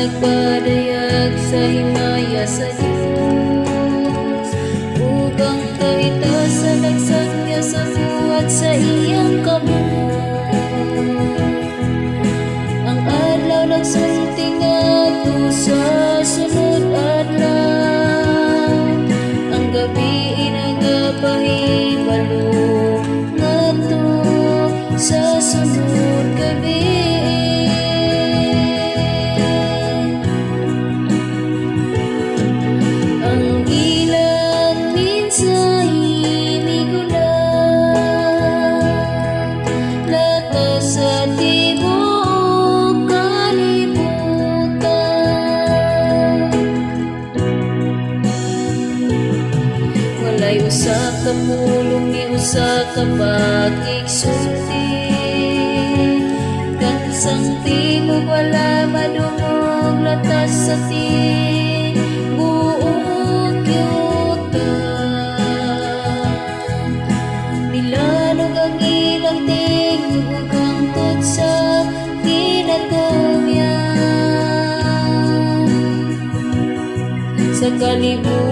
Nagpadayag sa himaya sa Dios ug ang kahitasan nagsangya sa buhat sa iyang kamot. Ang adlaw nagsulti ngadto sa sunod adlaw. Ang gabi nagapahibalo ngadto sa sunod gabi. Ang ilang mensahe migulang latas sa tibuok kalibutan. Walay usa ka pulong ni usa ka pakigsulti. Kansang tingog wala madungog latas sa tibuok yuta. Milanog ang ilang tingog ug hangtod sa kinatumyan. Sa kalibutan.